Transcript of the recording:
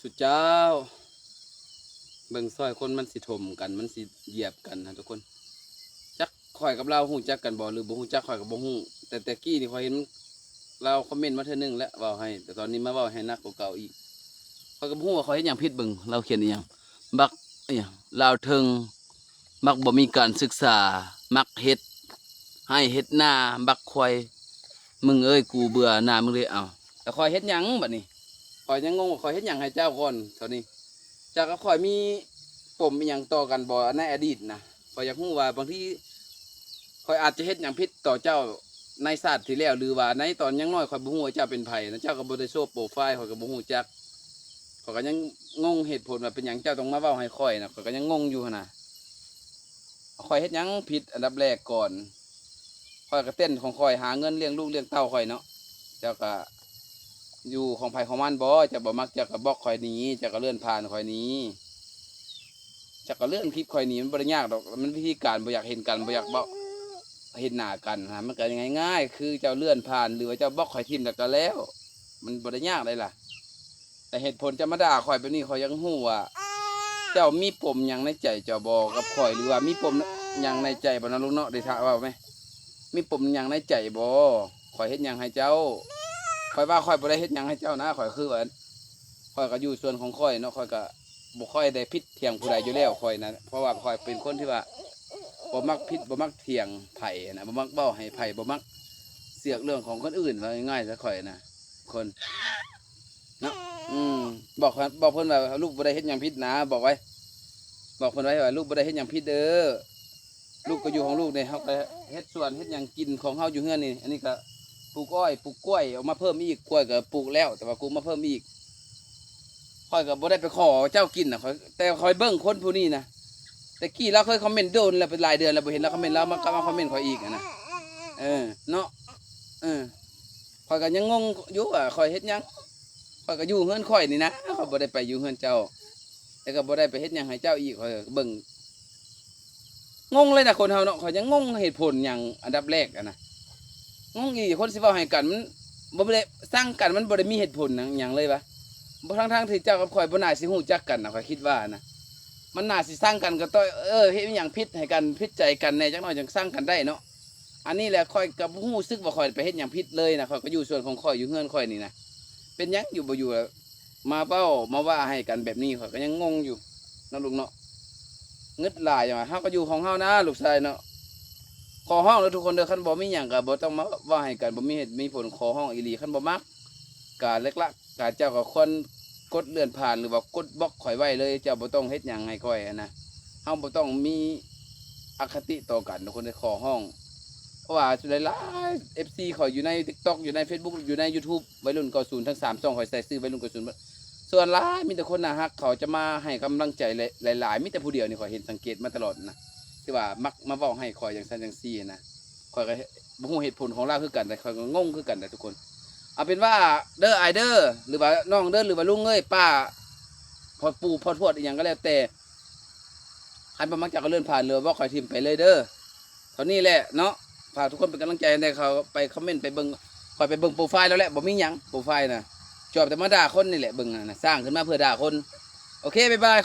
ສຸເຈົ້າ ເບິ່ງຊອຍຄົນມັນຊິຖົມກັນ ມັນຊິຢຽບກັນນະທຸກຄົນ. ຈັກຂ້ອຍກັບລາວຮູ້ຈັກກັນບໍ່ ຫຼືບໍ່ຮູ້ຈັກ ຂ້ອຍກໍບໍ່ຮູ້ ແຕ່ແຕ່ກີ້ນີ້ຂ້ອຍເຫັນລາວຄອມເມັນມາເທື່ອໜຶ່ງແລ້ວ ເວົ້າໃຫ້ ແຕ່ຕອນນີ້ມາເວົ້າໃຫ້ໜັກກວ່າເກົ່າອີກ. ຂ້ອຍກໍບໍ່ຮູ້ວ່າຂ້ອຍເຮັດຫຍັງຜິດ ເບິ່ງລາວຂຽນອີ່ຫຍັງ ບັກອີ່ຫຍັງ ລາວເທິງ ມັກບໍ່ມີການສຶກສາ ມັກເຮັດໄຮ່ເຮັດນາ ບັກຄວາຍ ມຶງເອີຍ ກູເບື່ອໜ້າມຶງເລີຍ. ເອົ້າ ແລ້ວຂ້ອຍເຮັດຫຍັງບັດນີ້? ຂ້ອຍຍັງງົງວ່າຂ້ອຍເຮັດຫຍັງໃຫ້ເຈົ້າກ່ອນ ເທົ່ານີ້. ເຈົ້າກັບຂ້ອຍມີປົມອີ່ຫຍັງຕໍ່ກັນບໍ່ ໃນອະດີດນະ? ຂ້ອຍຢາກຮູ້ວ່າບາງທີຂ້ອຍອາດຈະເຮັດຫຍັງຜິດຕໍ່ເຈົ້າໃນຊາດທີ່ແລ້ວ ຫຼືວ່າໃນຕອນຍັງນ້ອຍ ຂ້ອຍບໍ່ຮູ້ວ່າເຈົ້າເປັນໃຜນະ ເຈົ້າກໍບໍ່ໄດ້ໂຊໂປໄຟລ໌ ຂ້ອຍກໍບໍ່ຮູ້ຈັກ. ຂ້ອຍກໍຍັງງົງເຫດຜົນວ່າເປັນຫຍັງເຈົ້າຕ້ອງມາເວົ້າໃຫ້ຂ້ອຍນະ ຂ້ອຍກໍຍັງງົງຢູ່ຫັ້ນນະ. ຂ້ອຍເຮັດຫຍັງຜິດ? ອັນດັບແລກກ່ອນ ຂ້ອຍກໍເຕັ້ນຂອງຂ້ອຍ ຫາເງິນລ້ຽງລູກລ້ຽງເຕົ້າຂ້ອຍເນາະ. ເຈົ້າກໍຢູ່ຂອງໃຜຂອງມັນບໍ? ເຈົ້າບໍ່ມັກເຈົ້າກໍບລັອກຂ້ອຍໜີ ເຈົ້າກໍເລື່ອນຜ່ານຂ້ອຍໜີ ເຈົ້າກໍເລື່ອນຄລິບຂ້ອຍໜີ. ມັນບໍ່ໄດ້ຍາກດອກ ມັນວິທີການບໍ່ຢາກເຫັນກັນ ບໍ່ຢາກເວົ້າເຫັນໜ້າກັນນະ ມັນກໍງ່າຍໆ ຄືເຈົ້າເລື່ອນຜ່ານ ຫຼືວ່າເຈົ້າບລັອກຂ້ອຍຖິ້ມແລ້ວກໍແລ້ວ ມັນບໍ່ໄດ້ຍາກໃດລະ. ແຕ່ເຫດຜົນເຈົ້າມາດ່າຂ້ອຍແບບນີ້ ຂ້ອຍຢາກຮູ້ວ່າເຈົ້າມີປົມຫຍັງໃນໃຈເຈົ້າບໍ່ກັບຂ້ອຍ ຫຼືວ່າມີປົມຫຍັງໃນໃຈບໍ່ເນາະ ລຸງເນາະ? ໄດ້ຖາມເວົ້າແມ ມີປົມຫຍັງໃນໃຈບໍ່? ຂ້ອຍເຮັດຫຍັງໃຫ້ເຈົ້າ? ຂ້ອຍວ່າຂ້ອຍບໍ່ໄດ້ເຮັດຫຍັງໃຫ້ເຈົ້ານະ ຂ້ອຍຄືວ່າ ຂ້ອຍກໍຢູ່ສ່ວນຂອງຂ້ອຍເນາະ ຂ້ອຍກໍບໍ່ຄ່ອຍໄດ້ຜິດຖຽງຜູ້ໃດຢູ່ແລ້ວ ຂ້ອຍນະ ເພາະວ່າຂ້ອຍເປັນຄົນທີ່ວ່າບໍ່ມັກຜິດ ບໍ່ມັກຖຽງໃຜນະ ບໍ່ມັກເວົ້າໃຫ້ໃຜ ບໍ່ມັກເສືອກເລື່ອງຂອງຄົນອື່ນ ເວົ້າງ່າຍໆຊະ ຂ້ອຍນະ ຄົນ ເນາະ ອືມ ບອກ ບອກເພິ່ນວ່າລູກບໍ່ໄດ້ເຮັດຫຍັງຜິດນະ ບອກໄວ້ ບອກເພິ່ນໄວ້ວ່າລູກບໍ່ໄດ້ເຮັດຫຍັງຜິດເດີ ລູກກໍຢູ່ຂອງລູກນີ້ ເຮົາກໍເຮັດສວນເຮັດຫຍັງກິນຂອງເຮົາຢູ່ເຮືອນນີ້ ອັນນີ້ກໍປູກອ້ອຍ ປູກກ້ວຍອອກມາເພີ່ມອີກ ກ້ວຍກໍປູກແລ້ວ ແຕ່ວ່າປູກມາເພີ່ມອີກ ຂ້ອຍກໍບໍ່ໄດ້ໄປຂໍເຈົ້າກິນນະ ຂ້ອຍ ແຕ່ຂ້ອຍເບິ່ງຄົນຜູ້ນີ້ນະ ແຕ່ກີ້ລາວເຄີຍຄອມເມັນໂດນແລ້ວ ເປັນຫຼາຍເດືອນແລ້ວບໍ່ເຫັນລາວຄອມເມັນ ລາວມາ ກັບມາຄອມເມັນຂ້ອຍອີກຫັ້ນນະ ເອີ ເນາະ ເອີ ຂ້ອຍກໍຍັງງົງຢູ່ວ່າຂ້ອຍເຮັດຫຍັງ ຂ້ອຍກໍຢູ່ເຮືອນຂ້ອຍນີ້ນະ ຂ້ອຍບໍ່ໄດ້ໄປຢູ່ເຮືອນເຈົ້າ ແລ້ວກໍບໍ່ໄດ້ໄປເຮັດຫຍັງໃຫ້ເຈົ້າອີກ ຂ້ອຍກໍເບິ່ງ ງົງເລີຍນະຄົນເຮົາເນາະ ຂ້ອຍຍັງງົງເຫດຜົນຫຍັງ ອັນດັບແລກຫັ້ນນະ ງົງອີ່ຫຼີ ຄົນຊິເວົ້າໃຫ້ກັນ ມັນບໍ່ໄດ້ ຊັງກັນ ມັນບໍ່ໄດ້ມີເຫດຜົນຫຍັງ ຫຍັງເລີຍວະ ບໍ່ ທັງໆທີ່ເຈົ້າກັບຂ້ອຍບໍ່ໜ້າຊິຮູ້ຈັກກັນນະ ຂ້ອຍຄິດວ່ານະ ມັນໜ້າຊິຊັງກັນກໍຕ້ອງ ເອີ ເຮັດອີ່ຫຍັງຜິດໃຫ້ກັນ ຜິດໃຈກັນແດ່ ຈັກໜ້ອຍຈັ່ງຊັງກັນໄດ້ເນາະ. ອັນນີ້ແຫຼະ ຂ້ອຍກໍບໍ່ຮູ້ສຶກວ່າຂ້ອຍໄປເຮັດຫຍັງຜິດເລີຍນະ ຂ້ອຍກໍຢູ່ສ່ວນຂອງຂ້ອຍ ຢູ່ເຮືອນຂ້ອຍນີ້ນະ ເປັນຫຍັງຢູ່ບໍ່ຢູ່ ມາເວົ້າມາວ່າໃຫ້ກັນແບບນີ້ ຂ້ອຍກໍຍັງງົງຢູ່ເນາະ ລຸງເນາະ ງຶດຫຼາຍຫຍັງວ່າ ເຮົາກໍຢູ່ຂອງເຮົານະ ລູກຊາຍເນາະ. ຂໍຮ້ອງເດີທຸກຄົນເດີ ຄັນບໍ່ມີຫຍັງກໍບໍ່ຕ້ອງມາເວົ້າໃຫ້ກັນ ບໍ່ມີເຫດມີຜົນ ຂໍຮ້ອງອີ່ຫຼີ ຄັນບໍ່ມັກກະເລິກລະ ກະເຈົ້າກໍຄວນກົດເລື່ອນຜ່ານ ຫຼືວ່າກົດບລັອກຂ້ອຍໄວ້ເລີຍ ເຈົ້າບໍ່ຕ້ອງເຮັດຫຍັງໃຫ້ຂ້ອຍຫັ້ນນະ ເຮົາບໍ່ຕ້ອງມີອະຄະຕິຕໍ່ກັນ ທຸກຄົນເດີ ຂໍຮ້ອງ. ເພາະວ່າສ່ວນຫຼາຍໆ ເອັຟຊີ ຂ້ອຍຢູ່ໃນ TikTok ຢູ່ໃນ Facebook ຢູ່ໃນ YouTube ໄວລຸ້ນເກົ້າສິບ ທັງສາມຊ່ອງ ຂ້ອຍໃສ່ຊື່ໄວລຸ້ນເກົ້າສິບ ສ່ວນຫຼາຍມີແຕ່ຄົນໜ້າຮັກ ເຂົາຈະມາໃຫ້ກຳລັງໃຈຫຼາຍໆ ມີແຕ່ຜູ້ດຽວນີ້ ຂ້ອຍເຫັນສັງເກດມາຕະຫຼອດນະ ທີ່ວ່າມັກມາເວົ້າໃຫ້ຂ້ອຍຈັ່ງຊັ້ນຈັ່ງຊີ້ນະ ຂ້ອຍກໍບໍ່ຮູ້ເຫດຜົນຂອງລາວຄືກັນ ແຕ່ຂ້ອຍກໍງົງຄືກັນນະທຸກຄົນ. ເອົາເປັນວ່າເດີ ອ້າຍເດີ ຫຼືວ່ານ້ອງເດີ ຫຼືວ່າລຸງເອີຍ ປ້າ ພໍ່ປູ່ພໍ່ທວດ ອີ່ຫຍັງກໍແລ້ວແຕ່ ຄັນບໍ່ມັກເຈົ້າກໍເລື່ອນຜ່ານ ຫຼືວ່າບລັອກຂ້ອຍຖິ້ມໄປເລີຍເດີ. ເທົ່ານີ້ແຫຼະເນາະ ຝາກທຸກຄົນເປັນກຳລັງໃຈໃຫ້ແດ່ ເຂົ້າໄປຄອມເມັນ ໄປເບິ່ງ ຂ້ອຍໄປເບິ່ງໂປຣໄຟລ໌ແລ້ວແຫຼະ ບໍ່ມີຫຍັງ ໂປຣໄຟລ໌ນະ ຈອບແຕ່ມາດ່າຄົນນີ້ແຫຼະ ເບິ່ງນະ ສ້າງຂຶ້ນມາເພື່ອດ່າຄົນ. ໂອເຄ ບາຍບາຍ.